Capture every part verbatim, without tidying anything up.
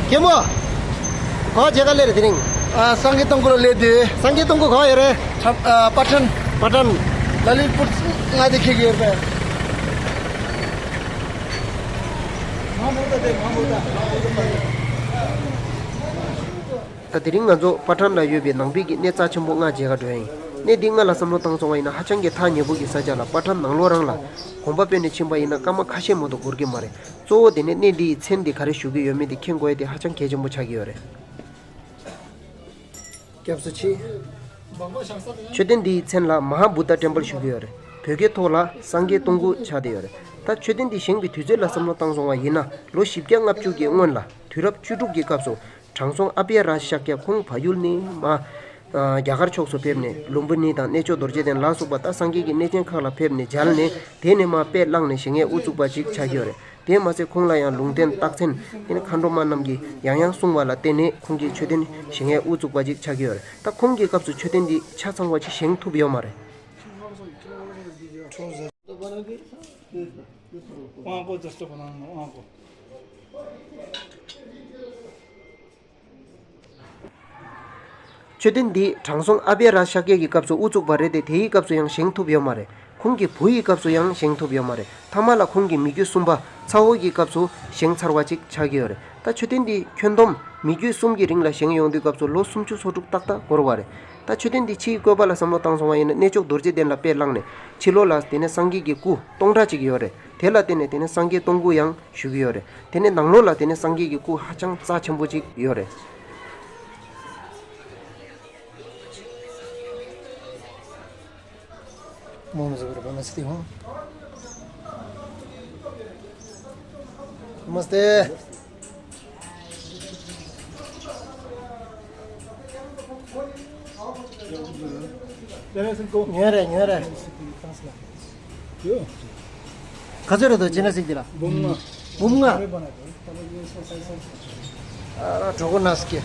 རྒན་མོ། ག་བ་མཇལ་ག་སླེབས་རེད་དེ་རིང་། ཨ། སངས་རྒྱས་སྟོང་སྐུ་ལ་སླེབས་དུས། སངས་རྒྱས་སྟོང་སྐུ་ག་བ་ཡོད་རེད། ཁྲ- ཨ། པ་ཊན། པ་ཊན། ལ་ལི་པུར་མངའ་སྡེ་འཁེལ་གྱི་ཡོད་པས། ད་དེ་རིང་ང་ཚོ་པ་ཊན་ལ་ཡོད་པའི་ནང་པའི་གི་གནས་རྩ་ཆེན་པོ་ལྔ་མཇལ་ག་འགྲོ་ཡ་ཡིན། གནས་འདི་སྔ་ལ་བསམ་བློ་བཏང་སོང་བ་ཡིན་ན་ཧ་ཅང་གི་ཐག་ཉེ་པོ་གི་ས་ཆ་ལ། པ་ཊན་ནང་ལོགས་རང་ལ་གོམ་པ་སྤོས་ནས་ཕྱིན་པ་ཡིན་ན་སྐར་མ་ཁ་ཤས་མ་གཏོགས་འགོར་གྱི་མ་རེད། གཙོ་བོ་དེ་ནས་གནས་འདི་ཡི་མཚན་འདི་ག་རེ་ཞུ་གི་ཡོད་མེད་དེ་མཁྱེན་དགོས་ཡ་དེ་ཧ་ཅང་གལ་ཆེན་པོ་ཆགས་ཀྱི་ཡོད་རེད། སྐྱབས་སུ་མཆི། མཆོད་རྟེན་འདིའི་མཚན་ལ་མ་ཧཱ་བུདྡྷ་ཊེམ་པལ་ཞུ་གི་ཡོད་རེད། བོད་སྐད་ཐོག་ལ་སངས་རྒྱས་སྟོང་སྐུ་ཆགས་བསྡད་ཡོད་རེད། ད་མཆོད་རྟེན་འདི་བཞེངས་པའི་དུས་ཚོད་ལ་བསམ་བློ་བཏང་སོང་བ་ཡིན་ན་ལོ་བཞི་བརྒྱ་ལྔ་བཅུ་གི་སྔོན་ལ་དུས་རབས་བཅུ་དྲུག་གི་སྐབས་སུ་དྲང་སྲོང་ཨ་པྱ་ར་ཤཱཀྱ་ཁོང་བལ་ཡུལ་ནས་མར་རྒྱ་གར་ཕྱོགས་སུ་ཕེབས་ནས་ལུམ་བི་ནི་དང་གནས་མཆོག་རྡོ་རྗེ་གདན་ལ་སོགས་པ་ད་སངས་རྒྱས་ཀྱི་གནས་ཆེན་ཁག་ལ་ཕེབས་ནས་མཇལ་ནས་དེ་ནས་མར་དཔེ་བླངས་ནས་བཞེངས་ཡས་དབུ་བཙུགས་པ་ཅིག་ཆགས་ཀྱི་ཡོད་རེད། དེས་མ་ཚད་ཁོང་ལ་ཡང་ལུང་བསྟན་རྟགས་མཚན་དེ་ནི་མཁའ་འགྲོ་མ་རྣམས་ཀྱིས་ཡང་ཡང་གསུངས་པ་ལ་བརྟེན་ནས་ཁོང་གིས་མཆོད་རྟེན་བཞེངས་ཡས་དབུ་བཙུགས་པ་ཅིག་ཆགས་ཀྱི་ཡོད་རེད། ད་ཁོང་གི་སྐབས་སུ་མཆོད་རྟེན་འདི་ཆ་ཚང་བ་ཅིག་བཞེངས་ཐུབ་ཡོད་མ་རེད། དབང་པོ་འདི་སྟོབས་གནང་ནོ་དབང་པོ། མཆོད་རྟེན་འདི་དྲང་སྲོང་ཨ་པྱ་ར་ཤཱཀྱ་གི་སྐབས་སུ་དབུ་བཙུགས་པ་རེད་དེ། དེའི་སྐབས་སུ་ཡང་བཞེངས་ཐུབ་ཡོད་མ་རེད། ཁོང་གི་བུ་ཡི་སྐབས་སུ་ཡང་བཞེངས་ཐུབ་ཡོད་མ་རེད། ཐ་མ་ལ་ཁོང་གི་མི་རྒྱུད་གསུམ་པ་ཚ་བོ་གི་སྐབས་སུ་བཞེངས་ཚར་བ་ཅིག་ཆགས་ཀྱི་ཡོད་རེད། ད་མཆོད་རྟེན་འདི་ཁྱོན་བསྡོམས་མི་རྒྱུད་གསུམ་གྱི་རིང་ལ་བཞེངས་ཡོང་དུས་སྐབས་སུ་ལོ་སུམ་ཅུ་སོ་དྲུག་ཏག་ཏག་འགོར་བ་རེད། ད་མཆོད་རྟེན་འདི་ཕྱིའི་བཀོད་པ་ལ་བསམ་བློ་བཏང་སོང་བ་ཡིན་ན་གནས་མཆོག་རྡོ་རྗེ་གདན་ལ་དཔེ་བླངས་ནས་ཕྱི་ལོགས་ལ་དེ་ནས་སངས་རྒྱས་ཀྱི་སྐུ་སྟོང་ཕྲག་ཅིག་ཡོད་རེད། དེ་ལ་བརྟེན་ནས་དེ་ནས་སངས་རྒྱས་སྟོང་སྐུ་ཡང་ཞུ་གི་ཡོད་རེད། དེ་ནས་ནང་ལོགས་ལ་དེ་ནས་སངས་རྒྱས་ཀྱི་སྐུ་ཧ་ཅང་རྩ་ཆེན་པོ་ཅིག་ཡོད་རེད། མོ་མོ་ཟེར་བ་རེད་པ། ན་སི་ཏི་ཧོ། མ་སྟེ། ཉོན་རེ་ཉོན་རེ། ག་ཚོད་རེད་དོ་ཇི་ན་སིག་འདི་ལ། འབུམ་ལྔ། འབུམ་ལྔ། ཨ་ར་གྲོགས་པོ་ན་སི་ཀེ།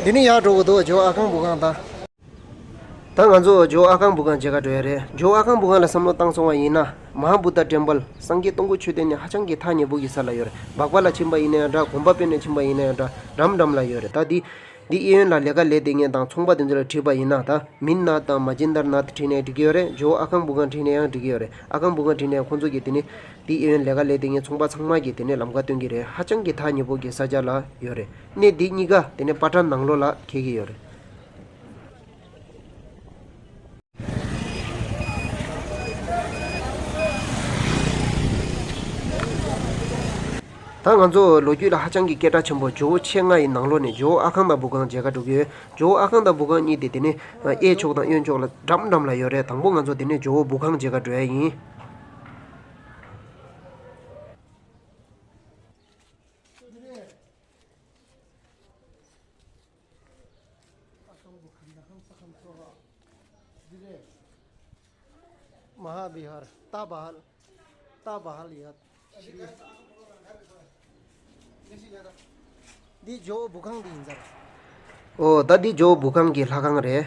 འདི་ནི་ཡར་འགྲོ་གི་འདུག་ཇོ་བོ་ཨ་ཁང་བུ་ཁང་དང་། ད་ང་ཚོ་ཇོ་བོ་ཨ་ཁང་བུ་ཁང་མཇལ་ག་འགྲོ་ཡ་རེད། ཇོ་བོ་ཨ་ཁང་བུ་ཁང་ལ་བསམ་བློ་བཏང་སོང་བ་ཡིན་ན་མ་ཧཱ་བུདྡྷ་ཊེམ་པལ་སངས་རྒྱས་སྟོང་སྐུ་མཆོད་རྟེན་ནི་ཧ་ཅང་གི་ཐག་ཉེ་པོ་གི་ས་ལ་ཡོད་རེད། སྦག་སྦག་ལ་ཕྱིན་པ་ཡིན་ན་ཡང་འདྲ། གོམ་པ་སྤོས་ནས་ཕྱིན་པ་ཡིན་ན་ཡང་འདྲ། འགྲམ་འགྲམ་ལ་ཡོད་རེད། ད་འདི་འདི་གཡས་གཡོན་ལ་ལས་ཀ་ལས་བསྡད་མཁན་དང་ཚོང་པ་དེ་ཚོ་ལ་དྲིས་པ་ཡིན་ན། ད་མིན་ནཱཐ་དང་མ་ཇིན་དར་ནཱཐ་བྲིས་ནའི་འགྲིག་གི་ཡོད་རེད། ཇོ་བོ་ཨ་ཁང་བུ་ཁང་བྲིས་ནའི་ཡང་འགྲིག་གི་ཡོད་རེད། ཨ་ཁང་བུ་ཁང་བྲིས་ནའི་ཁོང་ཚོ་གིས་དེ་ནི་འདི་གཡས་གཡོན་ལས་ཀ་ལས་བསྡད་མཁན་ཚོང་པ་ཚང་མ་གིས་དེ་ནི་ལམ་ཁ་སྟོན་གྱི་རེད། ཧ་ཅང་གི་ཐག་ཉེ་པོ་གི་ས་ཆ་ལ་ཡོད་རེད། གནས་འདི་གཉིས་ཀ་དེ་ནི་པ་ཊན་ནང་ལོགས་ལ་འཁེལ་གྱི་ཡོད་རེད། ད་ང་ཚོ་ལོ་རྒྱུས་ལ་ཧ་ཅང་གི་སྐད་གྲགས་ཆེན་པོ་ཇོ་བོ་མཆེད་ལྔ་ཡི་ནང་ལོགས་ནས་ཇོ་བོ་ཨ་ཁང་དང་བུ་ཁང་མཇལ་ག་འགྲོ་གི་ཡོད། ཇོ་བོ་ཨ་ཁང་དང་བུ་ཁང་གཉིས་དེ་དེ་ནི་གཡས་ཕྱོགས་དང་གཡོན་ཕྱོགས་ལ་འགྲམ་འགྲམ་ལ་ཡོད་རེད། དང་པོ་ང་ཚོ་དེ་ནི་ཇོ་བོ་བུ་ཁང་མཇལ་ག་འགྲོ་ཡ་ཡིན། མ་ཧཱ་བི་ཧར། ཏཱ་བ་ཧལ། ཏཱ་བ་ཧལ་ཡ། འདི་ཇོ་བོ་བུ་ཁང་འདི་ཡིན་ཟེར། ཨོ། ད་འདི་ཇོ་བོ་བུ་ཁང་གི་ལྷ་ཁང་རེད།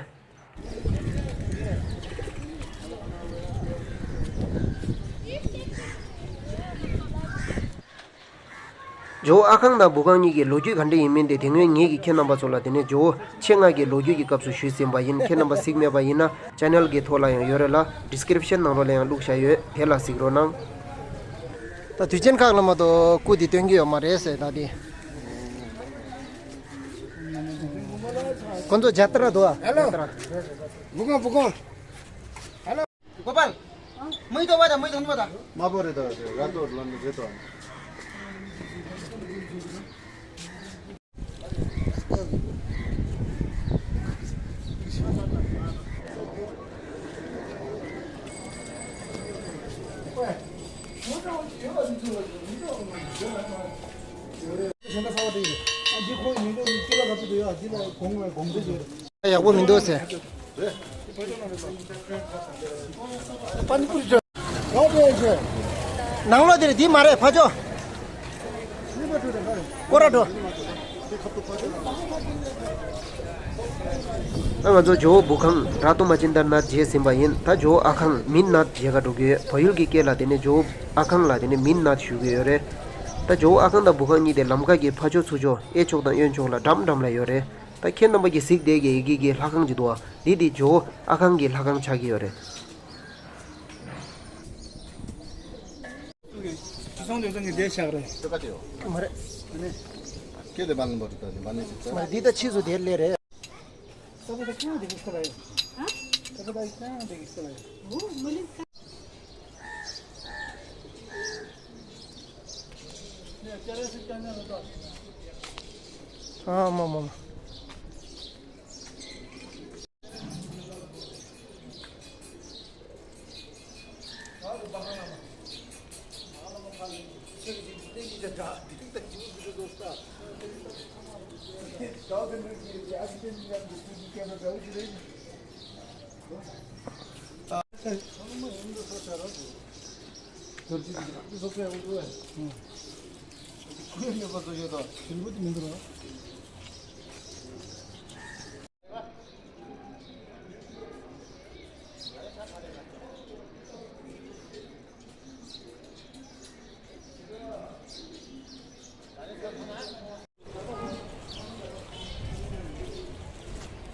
ཇོ་བོ་ཨ་ཁང་དང་བུ་ཁང་གཉིས་ཀྱི་ལོ་རྒྱུས་ག་འདྲ་ཡིན་མིན་དེ་དེ་སྔོན་ངེད་ཀྱིས་ཁྱེད་རྣམ་པ་ཚོ་ལ་དེ་ནས་ཇོ་བོ་མཆེད་ལྔ་གི་ལོ་རྒྱུས་ཀྱི་སྐབས་སུ་ཞུས་ཟིན་པ་ཡིན། ཁྱེད་རྣམ་པ་གཟིགས་མེད་པ་ཡིན་ན་ཅེ་ནལ་གྱི་ཐོག་ལ་ཡང་ཡོད་རེད་ལ། ཌི་སི་ཀི་རིབ་ཤན་ནང་ལོགས་ལ་ཡང་བླུགས་བཞག་ཡོད། དེ་ལ་གཟིགས་རོགས་གནང་། ད་དུས་ཆེན་ཁག་ལ་མ་གཏོགས་སྐུ་འདི་སྟོན་གྱི་ཡོད་མ་རེད་ཟེར། ད་དེ་ཁོ་ཚོ་ཇ་ཏྲ་འདུག་ཨ། ཇ་ཏྲ། བུ་ཁང་བུ་ཁང་། गोपाल, मुई तो वादा, मुई तो वादा। मापोरे तो रातो लंड जेतो। ཡག་པོ་མི་འདུག་ཟེར། པ་ནི་པུ་རི་ཅོ། ནང་ལོགས་དེར་འདི་མ་རེད་ཕ་ཇོ། སྐོར་ར་འགྲོ། ད་ང་ཚོ་ཇོ་བོ་བུ་ཁང་ར་ཏོ་མ་ཅིན་དར་ནཱཐ་མཇལ་ཟིན་པ་ཡིན། ད་ཇོ་བོ་ཨ་ཁང་མིན་ནཱཐ་མཇལ་ག་འགྲོ་གི་ཡོད། བལ་ཡུལ་གྱི་སྐད་ལ་དེ་ནས་ཇོ་བོ་ཨ་ཁང་ལ་དེ་ནས་མིན་ནཱཐ་ཞུ་གི་ཡོད་རེད། ད་ཇོ་བོ་ཨ་ཁང་དང་བུ་ཁང་གཉིས་དེ་ལམ་ཁ་གི་ཕ་ཕྱོགས་ཚུར་ཕྱོགས་གཡས་ཕྱོགས་དང་གཡོན་ཕྱོགས་ལ་འགྲམ་འགྲམ་ལ་ཡོད་རེད། ད་ཁྱེད་རྣམ་པ་གིས་གཟིགས་བསྡད་ཀྱི་ཡི་གེ་གི་ལྷ་ཁང་ཅིག་འདུག་བ། འདི་དེ་ཇོ་བོ་ཨ་ཁང་གི་ལྷ་ཁང་ཆགས་ཀྱི་ཡོད་རེད། ཅི་སོང་དེ་སོང་གི་བསྡད་བཞག་རེད། ཅོ་ག་དེ་ཡོ། མ་རེད། ཨ་ནི། སྐད་དེ་བ་ལན་པོ་དེ་ད་ནི་བ་ནི་ཅི་ཚ། མ་རེད་འདི་ད་ཕྱིས་སུ་དེར་སླེབས་རེད། ས་ཁུ་ད་ཀྱང་དེ་གི་སྐོར་ལ་ཡོད། ཧ། ས་ཁུ་ད་ཀྱང་དེ་གི་སྐོར་ལ་ཡོད། འོ་མི་ལི་ས། ཨ་མ་མ་མ།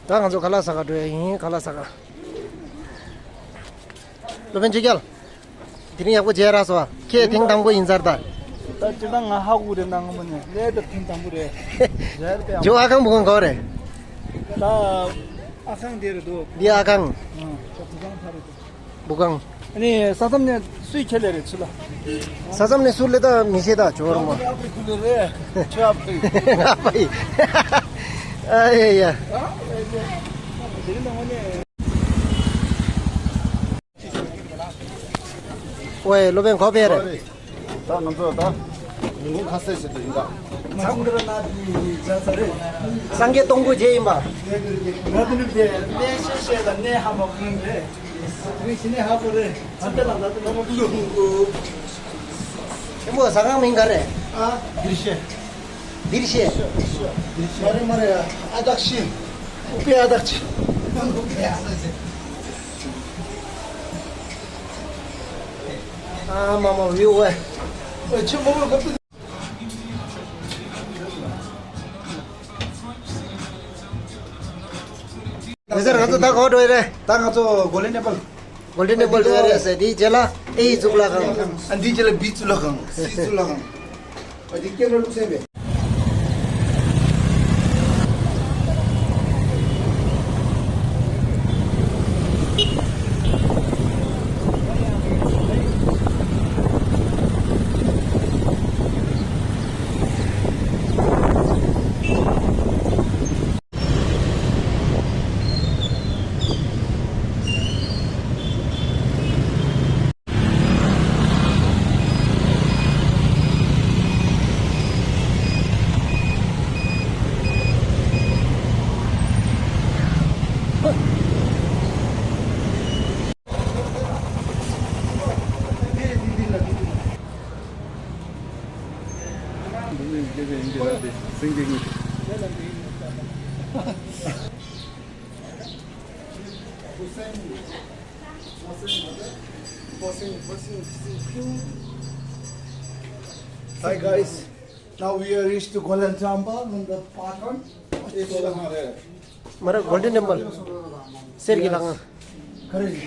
ད་ང་ཚོ་ཁ་ལག་ཟ་ག་འགྲོ་ཡ་ཡིན། ཁ་ལག་ཟ་ག། སློབ་དཔོན་ཆོས་རྒྱལ། དེ་རིང་ཡག་པོ་མཇལ་རག་སོང་བ། ཁྱེད་ཐེངས་དང་པོ་ཡིན་ས་རེད་ད། ད་སྤྱིར་བཏང་ང་ཧ་གོ་རེད་ནང་ངོ་མ་ནས་ལས་ད་ཐེངས་དང་པོ་རེད། རེད་དེ། ཇོ་ཨ་ཁང་བུ་ཁང་ག་བ་རེད། ད་ཨ་ཁང་དེ་རེད་འདུག་འདི་ཨ་ཁང་། ཨ་ད་བུ་ཁང་ཕ་རེད་དེ། བུ་ཁང་། ཨ་ནི་ས་མཚམས་ནས་སུས་ཁྱེར་ལེ་རེད་ཚུར་ལ། ས་མཚམས་ནས་སུ་ལེ་ད་མི་ཤེས་ད་ཇོ་ར་མ། ཨ་ཕའི་ཁུ་ལེ་རེད། ཁྱོད་ཨ་ཕའི། ཨ་ཕའི། ཨ་ཡ་ཡ། དེ་རིང་ནང་ངོ་ནས། ཝེ་སློབ་དཔོན་གོ་བེ་རེད། ད་ང་ཚོ་ད་ཉིན་གུང་ཁ་ཟས་བྱེད་དུ་ཡིན་ད། ཚང་འདིར་ན་དེ་བྱ་ས་རེད། སངས་རྒྱས་སྟོང་སྐུ་རྗེ་ཡིན་པ། ང་དེ་ནི་དེ་གནས་ཤེས་ཤེས་ལ་གནས་ཧ་མ་གོ་ཡིན་རེད། དེ་ཤི་གནས་ཧ་གོ་རེད། ཚང་འདི་ལ་ད་དུ་ནོ་མ་གུ་ལུ་གུ། ཆེན་པོ་ཟ་ཁང་མིང་ག་རེད། ཨ་འདིར་ཤེས། འདིར་ཤེས། མ་རེད་མ་རེད། ཨ་དག་ཤི། ཨུ་པེ་ཨ་དག་ཆི། ཨ་མ་མ་བི་ཝེ། ཨོ་ཆི་མོ་མོ་གོ། མི་ཟེར་ང་ཚོ་ད་གོ་འགྲོ་ཡི་རེད། ད་ང་ཚོ་གོ་ལེན་ནེ་པལ། གོ་ལེན་ནེ་པལ་འགྲོ་ཡི་རེད་ཟེར་དེའི་རྗེས་ལ་ཨེ་ཡི་གཙུག་ལག་ཁང་། ཨ་འདིའི་རྗེས་ལ་བི་གཙུག་ལག་ཁང་། སི་གཙུག་ལག་ཁང་། ཨ་འདི་སྐད་ལ་ལུགས་སེ་བས། Hi guys, now we are reached to Golden Temple in the Patan. It's, uh, མ་ར་Golden Temple། གསེར་གྱི་ལྷ་ཁང་།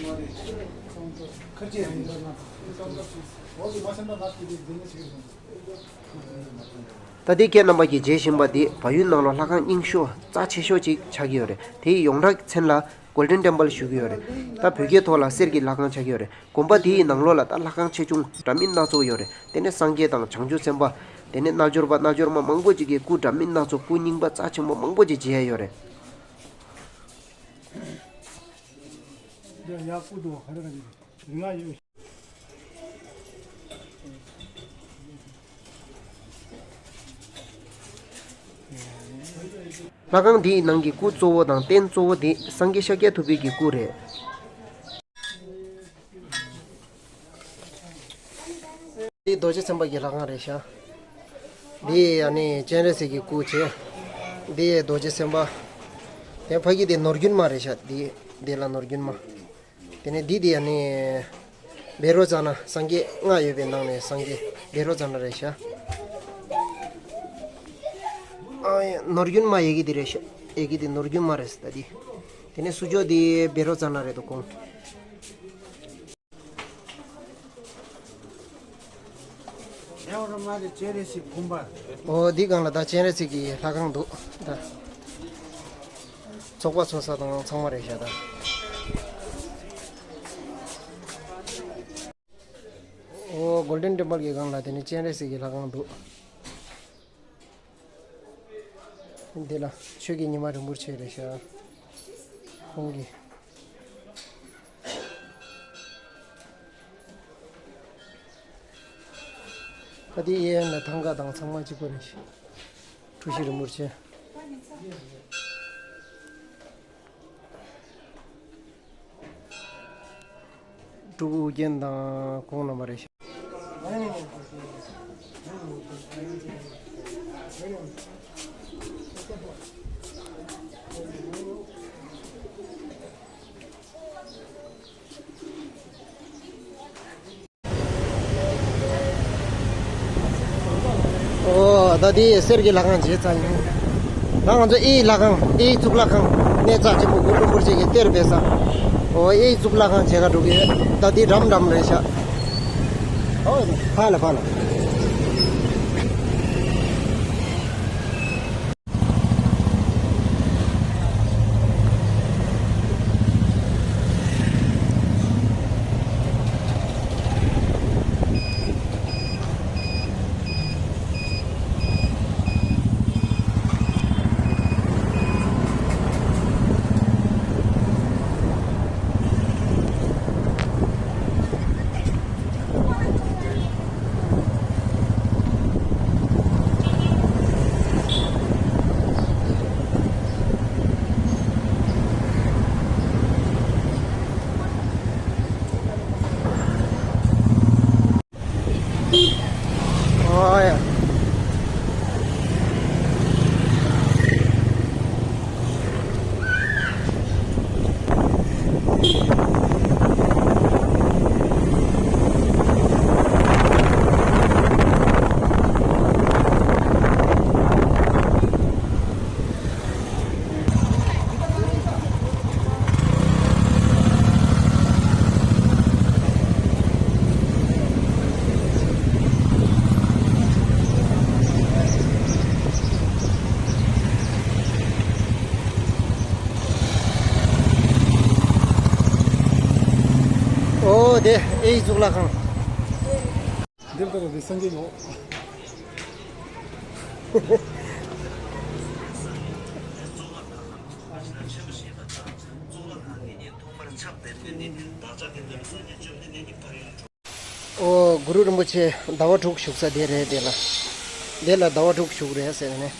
ད་ལྟའི་ཁྱེད་རྣམ་པ་གིས་མཇལ་བཞིན་པ་འདི་བལ་ཡུལ་ནང་ལ་ལྷ་ཁང་རྙིང་ཤོས་རྩ་ཆེ་ཤོས་ཅིག་ཆགས་ཀྱི་ཡོད་རེད། དེའི་ཡོངས་གྲགས་མཚན་ལ་Golden Temple ཞུ་གི་ཡོད་རེད། ད་བོད་སྐད་ཐོག་ལ་གསེར་གྱི་ལྷ་ཁང་ཆགས་ཀྱི་ཡོད་རེད། དགོན་པ་དེའི་ནང་ལོགས་ལ་ད་ལྷ་ཁང་ཆེ་ཆུང་འདྲ་མིན་སྣ་ཚོགས་ཡོད་རེད། དེ་ནས་སངས་རྒྱས་དང་བྱང་ཆུབ་སེམས་དཔའ། དེ་ནས་རྣལ་འབྱོར་པ་རྣལ་འབྱོར་མ་མང་པོ་ཅིག་གི་སྐུ་འདྲ་མིན་སྣ་ཚོགས་སྐུ་རྙིང་པ་རྩ་ཆེན་པོ་མང་པོ་ཅིག་མཇལ་ཡ་ཡོད་རེད། ལྷ་ཁང་འདིའི་ནང་གི་སྐུ་གཙོ་བོ་དང་རྟེན་གཙོ་བོ་དེ་སངས་རྒྱས་ཤཱཀྱ་ཐུབ་པའི་གི་སྐུ་རེད། འདི་རྡོ་རྗེ་སེམས་དཔའ་གི་ལྷ་ཁང་རེད་ཤག་འདི་ཨ་ནི་སྤྱན་རས་གཟིགས་ཀྱི་སྐུ་བྱས། འདི་རྡོ་རྗེ་སེམས་དཔའ། དེ་ཕ་གི་དེ་ནོར་རྒྱུན་མ་རེད་ཤག་འདི་འདི་ལ་ནོར་རྒྱུན་མ། དེ་ནས་འདི་དེ་ཨ་ནི་བཻ་རོ་ཙ་ན། སངས་རྒྱས་ལྔ་ཡོད་པའི་ནང་ནས་སངས་རྒྱས་བཻ་རོ་ཙ་ན་རེད་ཤག་ཨ་ནོར་རྒྱུན་མ་ཡི་གེ་དེ་རེད་ཤག་ཡི་གེ་དེ་ནོར་རྒྱུན་མ་རེད་ཟེར་ད་འདི། དེ་ནས་སུ་ཇོ་དེ་བཻ་རོ་ཙ་ན་རེད་དོ་ཁོང་། ཨོ་འདི་སྒང་ལ་ད་སྤྱན་རས་གཟིགས་ཀྱི་ལྷ་ཁང་འདུག་ད་ཚོགས་པ་ཚོགས་ས་དང་ཚང་མ་རེད་ཤག་ད། ཨོ་གོལ་ཌེན་ཊེམ་པལ་གྱི་སྒང་ལ་དེ་ནི་སྤྱན་རས་གཟིགས་ཀྱི་ལྷ་ཁང་འདུག་འདི་ལ་ཆོས་ཀྱི་ཉི་མ་རིན་པོ་ཆེ་རེད་ཤག་ཁོང་གི། ད་དེ་གཡས་གཡོན་ལ་ཐང་ག་དང་ཚང་མ་གཅིག་པ་རེད་ཤག་འཁྲུལ་ཞིག་རིན་པོ་ཆེ། སྤྲུལ་སྐུ་ཨུ་རྒྱན་དང་ཁོང་རྣམ་པ་རེད་ཤག་ཨོ་ད་དེ་གསེར་གྱི་ལྷ་ཁང་བྱས་ཚར་ཡིན། ད་ང་ཚོ་ཨེ་ཡི་ལྷ་ཁང་ཨེ་ཡི་གཙུག་ལག་ཁང་གནས་རྩ་ཆེན་པོ་གུ་རུ་རིན་པོ་ཆེ་གི་གཏེར་སྦས་ས། ཨོ་ཨེ་ཡི་གཙུག་ལག་ཁང་བྱས་ག་འགྲོ་གི། ད་དེ་འགྲམ་འགྲམ་རེད་ཤག་ཨོ་ཕ་ལ་ཕ་ལ། ཨོ་ཡ། ཨོ་དེ་ཨེ་ཡི་གཙུག་ལག་ཁང་། འདིར་ལྟ་ར་འདི་སངས་རྒྱས་ཡོད། ཨོ་གུ་རུ་རིན་པོ་ཆེ་ཟླ་བ་དྲུག་བཞུགས་ས་དེ་རེད། དེ་ལ་དེ་ལ་ཟླ་བ་དྲུག་བཞུགས་རེད་ཟེར་ནས།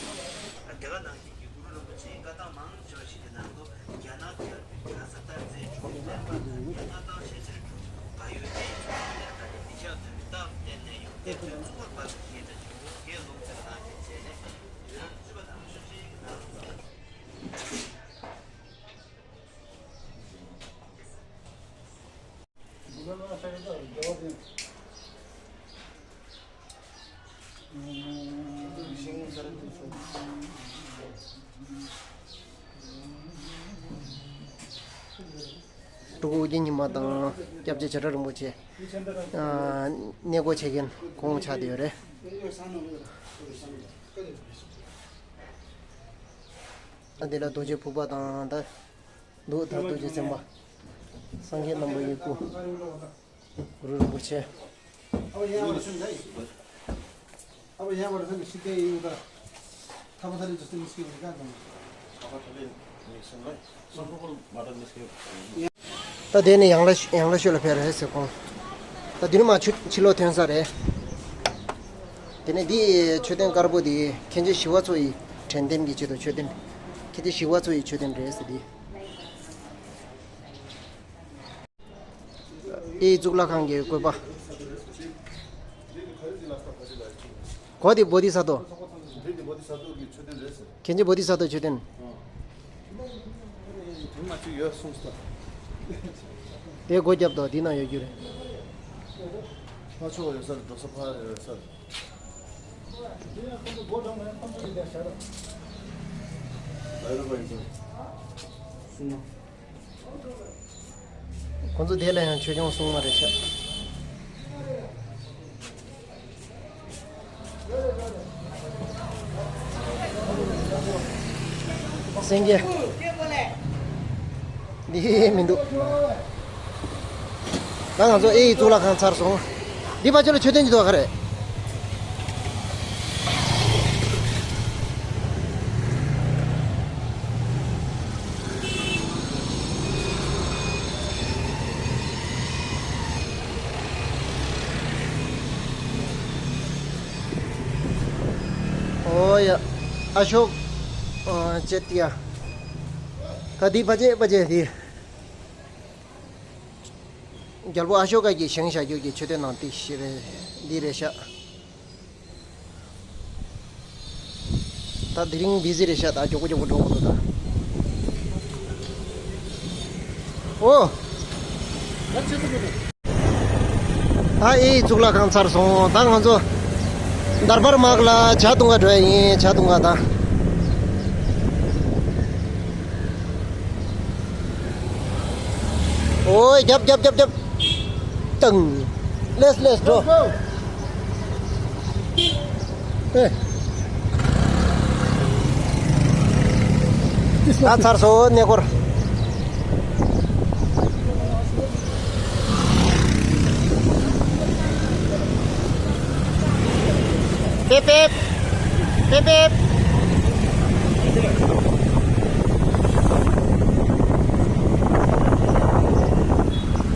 སྤྲུལ་སྐུ་ཨོ་རྒྱན་ཉི་མ་དང་སྐྱབས་རྗེ་བྱེ་བྲག་རིན་པོ་ཆེ། ཨ་གནས་སྒོ་ཕྱེ་མཁན་ཁོང་ཆགས་བསྡད་ཡོད་རེད། ཨ་འདི་ལ་རྡོ་རྗེ་ཕུར་པ་དང་ད་འདུག་ད་རྡོ་རྗེ་སེམས་དཔའ། སངས་རྒྱས་རྣམ་པ་ཡི་སྐུ། གུ་རུ་རིན་པོ་ཆེ། ད་དེ་ནས་ཡང་ལ་ཡང་ལ་ཤོད་ལ་ཕེབས་རེད་ཟེར་ཁོང་། ད་དེ་ནས་མ་ཕྱི་ཕྱི་ལོགས་ཐོན་ས་རེད། དེ་ནས་འདི་མཆོད་རྟེན་དཀར་པོ་འདི་མཁན་ཆེན་ཞི་བ་འཚོ་ཡི་དྲན་རྟེན་གྱི་ཆེད་དུ་མཆོད་རྟེན། མཁན་ཆེན་ཞི་བ་འཚོ་ཡི་མཆོད་རྟེན་རེད་ཟེར་འདི། ཨེ་གཙུག་ལག་ཁང་གི་བཀོད་པ། གོ་དེ་བོ་དྷི་ས་ཏྭ། འདི་དེ་བོ་དྷི་ས་ཏྭ་གི་མཆོད་རྟེན་རེད་ཟེར། གན་ཇི་བོ་དྷི་ས་ཏྭ་མཆོད་རྟེན། དེ་མ་གཅིག་ཡོད་གསུངས་སོ། དེ་སྒོ་རྒྱབ་དོ་དེ་ན་ཡོད་རྒྱུ་རེད། ཕ་ཕྱོགས་ཡོད་ས་རེད། འགྲོ་ས་ཕ་ཡོད་ས་རེད། ཁོང་ཚོ་དེ་ལ་ཡང་ཆོས་སྐྱོང་སྲུང་མ་རེད་ཤག་སེང་གེ། འདི་མི་འདུག་ད་ང་ཚོ་ཨེ་ཡི་གཙུག་ལག་ཁང་ཚར་སོང་། འདི་ཕ་ཆེ་ལ་མཆོད་རྟེན་གྱི་དོ་ག་རེད། ཨོ་ཡ། ཨ་ཤོག་ཨ་ཅེ་ཏི་ཡ། ད་འདི་ཕ་ཆེ་ཕ་ཆེ་འདི། རྒྱལ་པོ་ཨ་ཤོ་ཀ་གིས་བཞེངས་བཞག་རྒྱུ་གི་མཆོད་རྟེན་ནང་དེ་ཞིག་རེད། འདི་རེད་ཤག་ད་དེ་རིང་བི་ཟི་རེད་ཤག་ད་མགྱོགས་པོ་མགྱོགས་པོ་འགྲོ་དགོས་འདུག་ད། ཨོ། ད་ཨེ་ཡི་གཙུག་ལག་ཁང་ཚར་སོང་། ད་ང་ཚོ་དར་བར་དམག་ལ་ཇ་འཐུང་ག་འགྲོ་ཡ་ཡིན། ཇ་འཐུང་ག་ད། ཨོ་རྒྱབ་རྒྱབ་རྒྱབ་རྒྱབ། དང་། ལེས་ལེས་འགྲོ། ཨེ། ད་ཚར་སོང་གནས་སྐོར། པེབ་པེབ། པེབ་པེབ།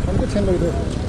གང་གི་ཆེན་པོ་ཡོད་དོ།